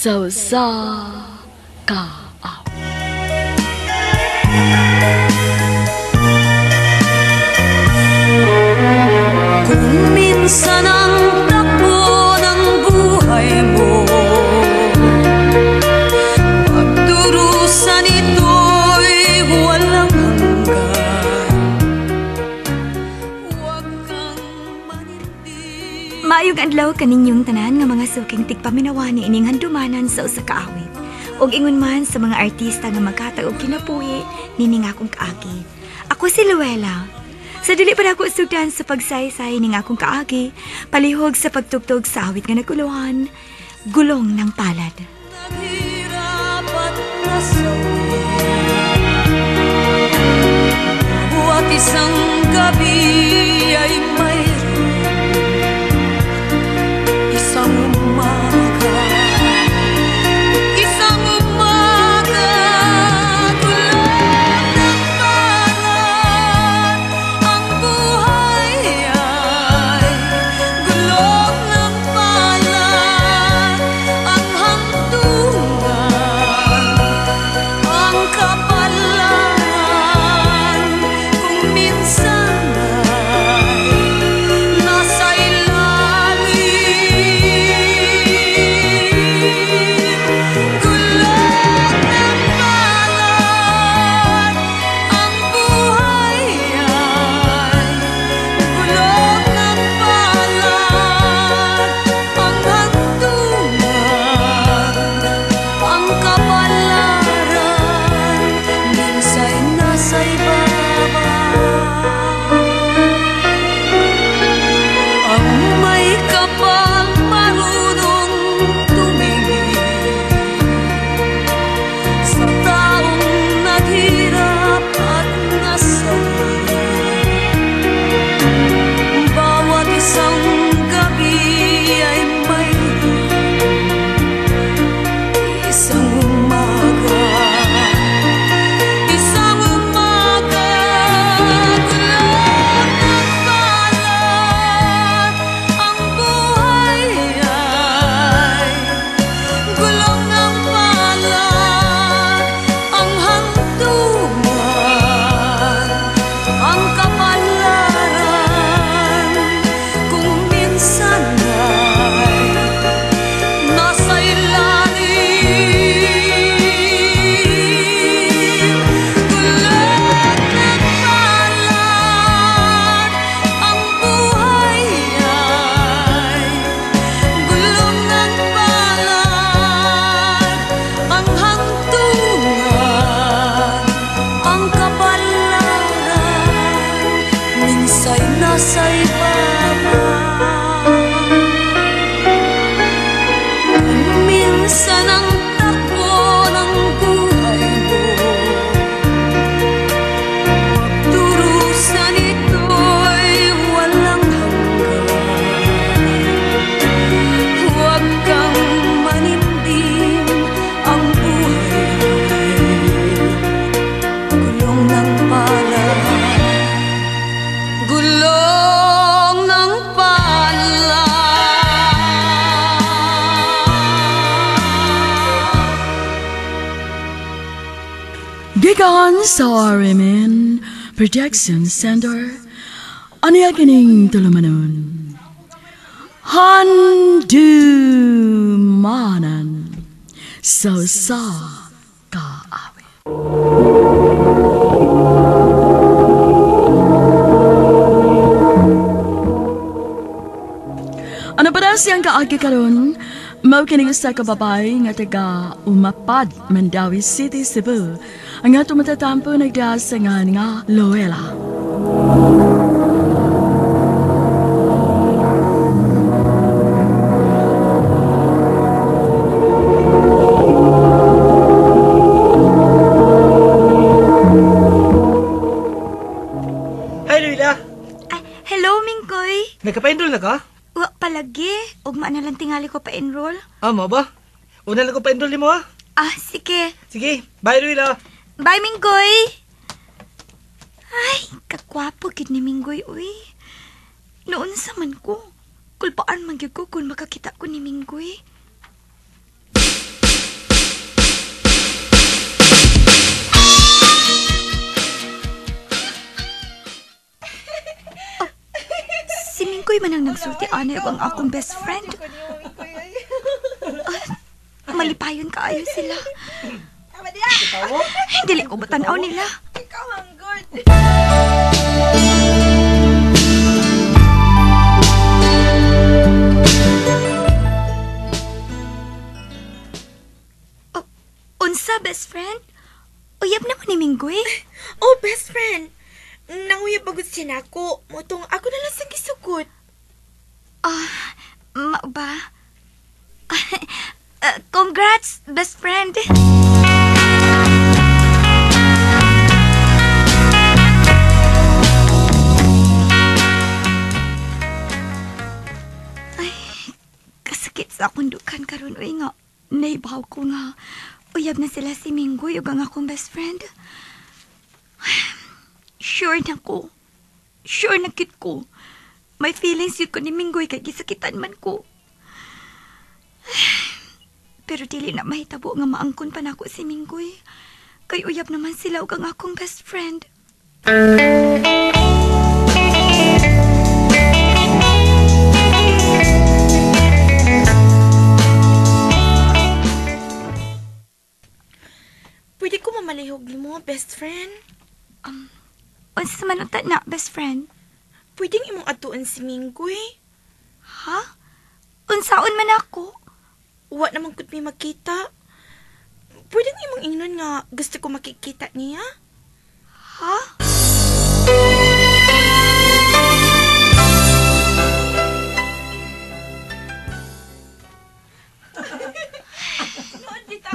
Sa usa ka awit. Kung minsan ang takbo ng buhay mo, pagdurusan ito'y walang hanggan. Huwag kang manindig. Maayong adlaw kaninyong tanan nga mga suking tigpaminawa ni ining handumanan sa usa ka awit. Ug ingon man sa mga artista nga maghatag og kinabuhi nining akong kaagi. Ako si Luella. Sa dili pa nako sugdan sa pagsaysay ning akong kaagi, palihog sa pagtugtog sa awit nga naguluhan, Gulong ng Palad. Naghirap at nasawi, bawat isang gabi ay mayroon isang umaga. Isang umaga, gulong ng palad. Ang buhay ay gulong ng palad. Ang hantungan, ang kapalaran, kung minsan ay nasa ilalim. Gulong ng palad, ang buhay ay gulong ng palad. Ang hantungan, ang kapalaran, minsa'y nasa ibaba. Ang may kapal marunong tumingin sa taong naghirap at nasawi. Bawat isang gabi ay mayroon isang umaga. Isang umaga, gulong ng palad. Ang buhay ay gulong ng palad. Ang hantungan, ang kapalaran, kung minsan ay nasa ilalim. Gulong ng palad, ang buhay ay gulong ng palad. Ang hantungan, ang kapalaran, minsa'y nasa ibaba. Kung minsan ang takbo ng buhay mo, pagdurusan ito'y walang hanggan. Huwag kang manimdim, ang buhay ay gulong ng palad. Gulong ng palad. Gikan sa RMN Production Center, aniya kining tulumanon. Handumanan sa usa ka awit. Ano pa na siyang kaagi karon? Mao kini usa ka babae nga taga Umapad, Mandaue City, Cebu. Ang ato matatampo nagdaas sa ngan nga Luella. Hi, Luella. Ay, hello, Mingkoy. Nagka-enroll na ka? Wa palagi. Ugma na lang tingali ko pa-enroll. Ah, mo ba? Una lang ko pa-enroll nimo, ha? Ah, sige. Sige, bye, Luella. Bye, Minggoy! Ay, kakwapo gid ni Minggoy, uy. Noon sa man ko. Kulpaan man gyud ko kung makakita ko ni Minggoy. Minggoy man ang nagsulti anay ang akong best friend. Malipayon kaayo sila. Dili ko batanaw nila. Oh, unsa, best friend? Uyab na mo ni Minggoy? Oh, best friend. Nanguyab bagod siya nako. Motong ako na lang sang gisugot. Mao ba? Congrats, best friend. Ay, kasakit sa akong dukan karon uy nga. Naibaw ko nga. Uyab na sila si Minggoy ug ang akong best friend. Sure na ko. Sure na kit ko. May feelings yun ko ni Minggoy kay gisakitan man ko. Pero dili na mahitabo nga maangkon pa nako si Minggoy. Kay uyab naman sila ug ang akong best friend. Pwede ko mamalihog nimo, best friend? Unsa man unta na, best friend? Pwedeng imong atuan si Minggoy. Ha? Unsaon man ako? Wa naman kud mi makita. Pwedeng imong ingnon nga gusto ko makikita niya? Ha?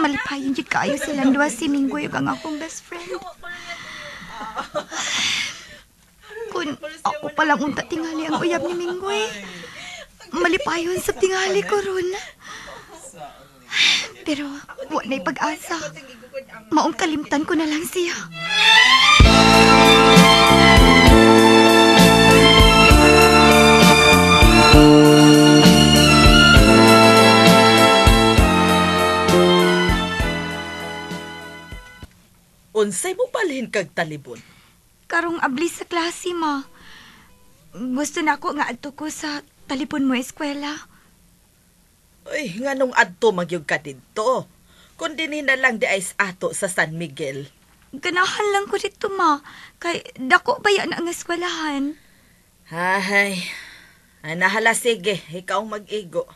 Malipayon jud kaayo silang duha si Minggoy ug ang akong best friend. Kun ako pa lang unta tingali ang uyab ni Minggoy. Malipayon sa tingali ko ron. Pero wa na'y pag-asa. Maong kalimtan ko na lang siya. Unsay mo balhin kag talibon? Karong abli sa klase, ma. Gusto na ako nga adto ko sa talibon mo eskwela. Uy, nganong adto magyug ka didto? Kun dinhi na lang di ay ato sa San Miguel. Ganahan lang ko dito, ma. Kay dako ba yan ang eskwelahan? Hay. Ay, nahala sige, ikaw mag-igo.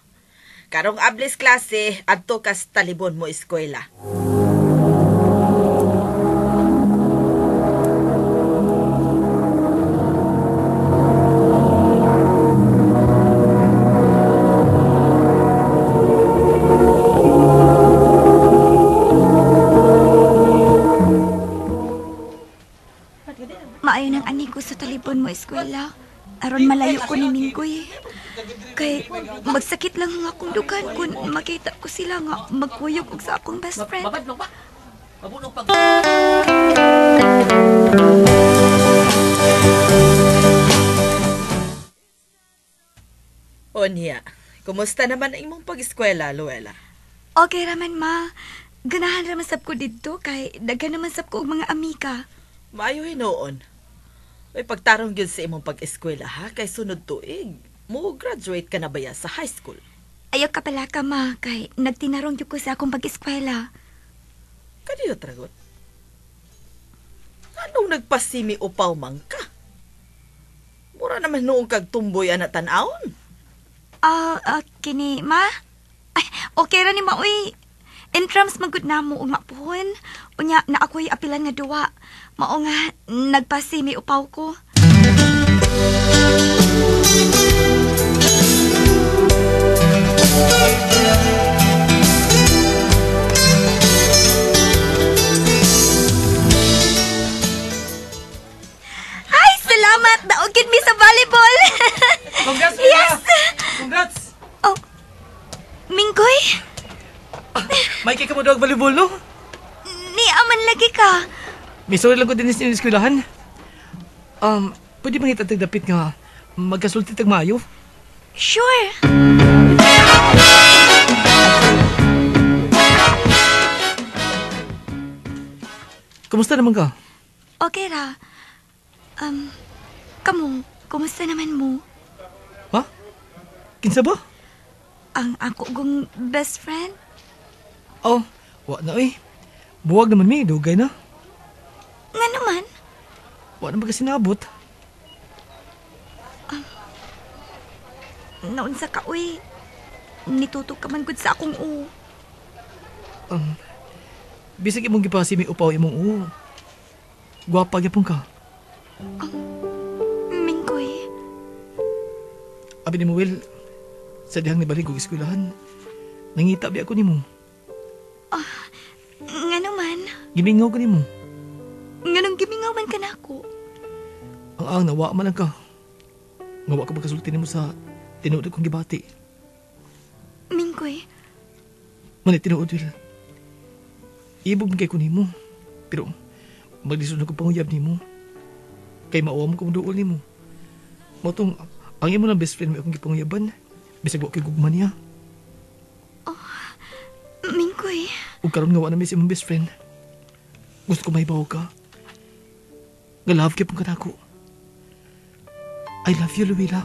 Karong ablis klase, adto ka sa talibon mo eskwela. Maayo nang ani ko sa talibon mo eskwela. Aron malayo ko ni Minggoy. Kay magsakit lang ang akong dukan kung makita ko sila nga magkuyog og sa akong best friend. Onya, kumusta naman ang imong pag-eskwela, Luella? Okay raman, ma. Ganahan raman sab ko didto kay daghan naman sab ko og mga amiga. Maayo hinuon. Uy, pagtarong gyud sa imong pag-eskwela ha, kay sunod tuig, mo graduate ka na ba ya sa high school? Ayaw ka pala ka, ma, kay nagtinarong gyud ko sa akong pag-eskwela. Kaniyo tragot? Anong nagpasimi upaw man ka? Mura naman noong kag tumboy ana tan-awon. Kini, ma? Ay, okay ra ni ma, uy. Entrams magud na mo ug mapuhon. Unya na ako'y apilan nga duwa. Mao nga nagpasimi upaw ko. Ay, salamat! Daogin mi sa volleyball! Congrats, Yes! Congrats! Oh, Minggoy? May kay ka mo dog volleyball, no? Niaman lagi ka. Misori lang ko din sa eskwelahan. Pwede bang itatag dapit nga magkasulti tag maayo? Sure. Kumusta naman ka? Okay ra. Kamo, kumusta naman mo? Ha? Kinsa ba? Ang ako kong best friend. Oh, wa na eh. Buwag naman mi, dugay na. Nga naman? Wa na magkasinabot. Naunsa ka, uy. Nitutok ka man gud sa akong u. Bisag imong gipasi may upaw imong u. Gwapa gyapon ka. Mingkoy. Abi nimo Will, sa dihang nibalik kog eskwelahan, nangita bi ako nimo. Nga naman? Gimingaw ko nimo. Nganong gimingaw man ka nako? Ang nawa man lang ka. Nga wa ka magkasulti nimo sa tinuod kong gibati. Mingkoy. Manay tinuod, Will. Ibog man kay ko nimo. Pero maglisod na ko panguyab nimo. Kay mauwa mo kong duol nimo. Motong ang imo lang best friend mo akong gipanguyaban. Bisag wa kay gugma niya. Oh, Mingkoy. Ug karon nga wa na mi sa imong best friend. Gusto ko mahibaw ka. Nga love gyud pong kanako. I love you, Luwila.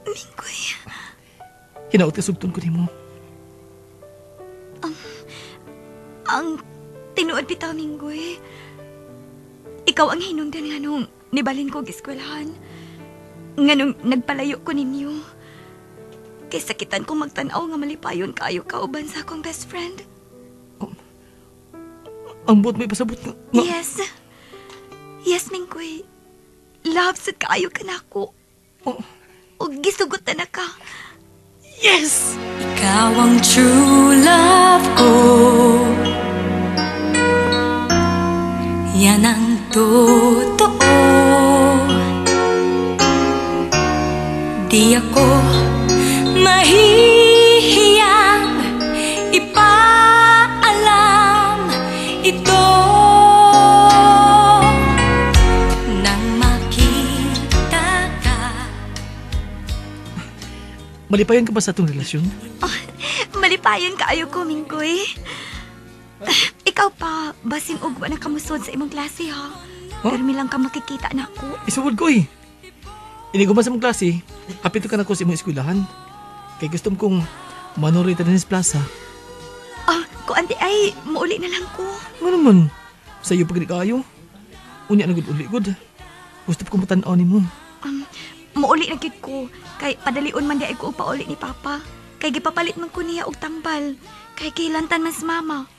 Mingkoy. Hinaot ka sugton ko nimo. Ang tinuod bitaw, Mingkoy. Ikaw ang hinungdan nga nung nibalin ko og eskwelahan. Nga nung nagpalayo ko ninyo. Kay sakitan ko magtan-aw nga malipayon kaayo kauban sa akong best friend. Oh, ang buot mo ipasabot nga. Yes. Yes, Mingkoy. Love sad kaayo ka nako. Oh. Og gisugot na ka. Yes! Ikaw ang true love ko. Yan ang totoo. Di ako mahihiyang ipaalam ito. Nang makita ka. Malipayan ka ba sa atong relasyon? Oh, malipayan kaayo ko, Mingkoy. Ikaw pa, basin og wa na kamusod sa imong klase, ha? Huh? Pero milang ka makikita na ako. Isuod ko, eh. Iniguman sa imong klase, hapito ka na ko sa imong eskwelahan. Kay gusto kong manorita din sa plaza. Ah, kuan di ay, muuli na lang ko. Nga naman, sa iyo pagdi kaayo. Unya na gud uli gud. Gusto ko matan-aw nimo. Muuli na gid ko. Kay padalion man di ay ko pauli ni Papa. Kay gipapalit man ko niya og tambal. Kay kilantan man si Mama.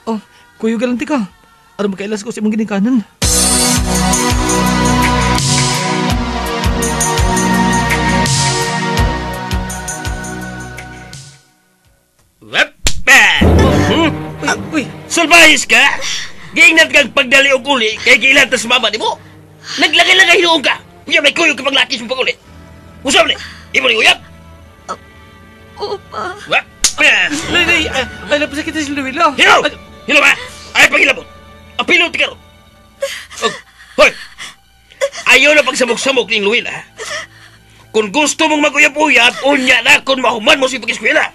Oh, kuyo galante ka. Aron makailas ko sa imong ginikanan. Uy, uy, salbahis ka? Giingnan kang pagdali og uli kay gilantan sa mama nimo. Naglagay-lagay hinuon ka. Uyab na kuyog ka paglakis mo pag-uli. Usap ni, imo ni uyab. Opa. Lay, lay, ay, napasakit si Luwila. Hilo! Hilo ba? Ay, pagilabot. Ang pilot ka ron. Hoy! Ayaw na pagsamok-samok ning Luwila. Kung gusto mong mag-uyab-uyab, unya na kung mahuman mo sa pag-eskwela.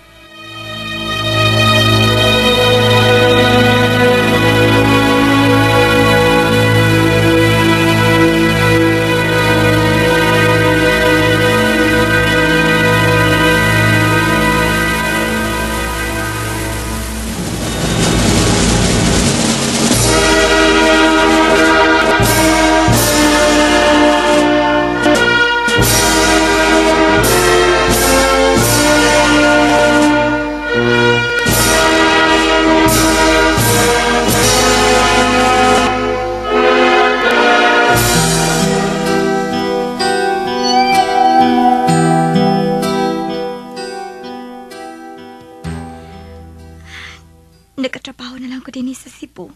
Nagkatrabaho na lang ko din sa Cebu.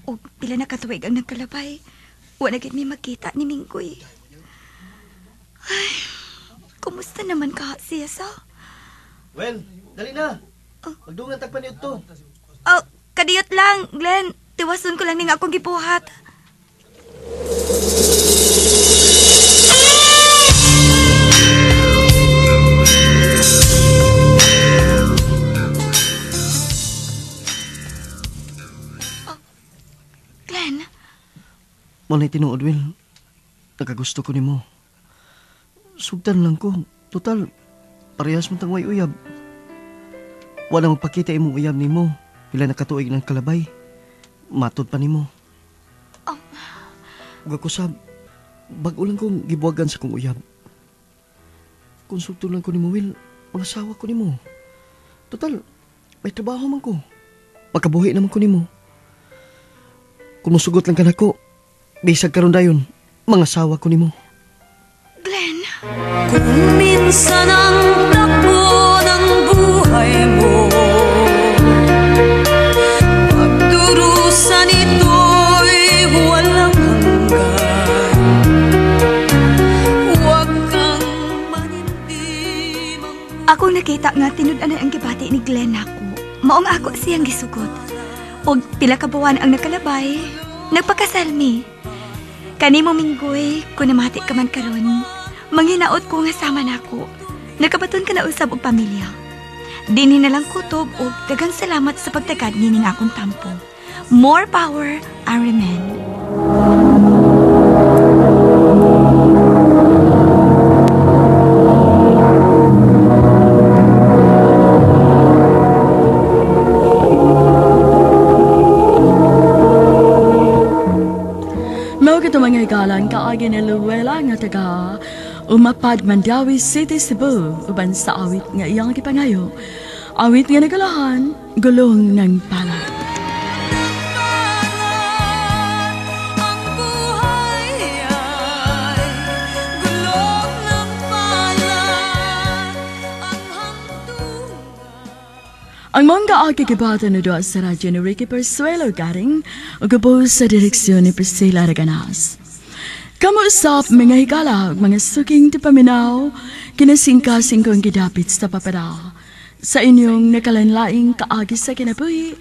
O pila na katuig ang nagkalabay. Wala gid mi magkita ni Mingkoy. Ay, kumusta naman ka siya sa? Well, dali na. Magdungan tagpan niyo to. Oh, kadiyot lang, Glenn. Tiwason ko lang ning akong gibuhat. Glenn. Mo na tinuod, Will. Nakagusto ko nimo. Sugtan lang ko. Total, parehas mo tang way uyab. Wala magpakita imong uyab nimo. Pila na katuig ng kalabay. Matod pa nimo. Ug ako sab, bag-o lang kong gibuwagan sa kong uyab. Kung sugton lang ko nimo, Will, mangasawa ko nimo. Total, may trabaho man ko. Pagkabuhi naman ko nimo. Kung musugot lang ka nako, bisag karon dayon, mangasawa ko nimo. Glenn! Kung minsan ang takbo ng buhay mo, pagdurusa nito'y walang hanggan. Huwag kang manindimang. Akong nakita nga tinud-anay ang gibati ni Glenn nako. Maong ako siyang gisugot. Og pila ka buwan ang nakalabay, nagpakasal mi. Kanimo Minggoy, kung namati ka man karon, manghinaot ko nga sama nako. Nakabaton ka na usab og pamilya. Dinhi na lang kutob og daghang salamat sa pagtagad nining akong tampo. More power, RMN. Mao kito mga higalan kaagi ni Luella nga taga Umapad, Mandaue City, Cebu, uban sa awit nga iyang gipangayo. Awit nga nagalahan, Gulong ng Palad. Ang buhay ay gulong ng palad. Ang hantungan. Ang mga kaagi gibata na doon sa radyo ni Ricky Persuelo Garing ug gabo sa direksyon ni Priscilla Reganas. Kamuusap mga higala ug mga suking tipaminaw, kinasingkasing kong gidapit sa papada. Sa inyong nakalanlaing kaagi sa kinabuhi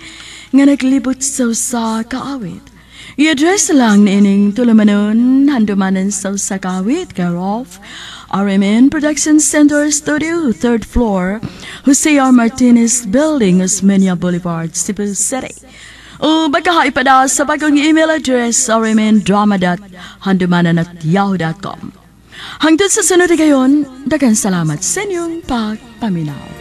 nga naglibot sa usa ka awit. I-address lang niining tulumanon handumanan sa usa ka awit, care of RMN Production Center Studio, 3rd floor, Jose R. Martinez Building, Osmeña Boulevard, Cebu City. O baka ipada sa bagong email address rmndrama.handumanan@yahoo.com. Hangtod sa sunod gayon, daghang salamat sa inyong pagpaminaw.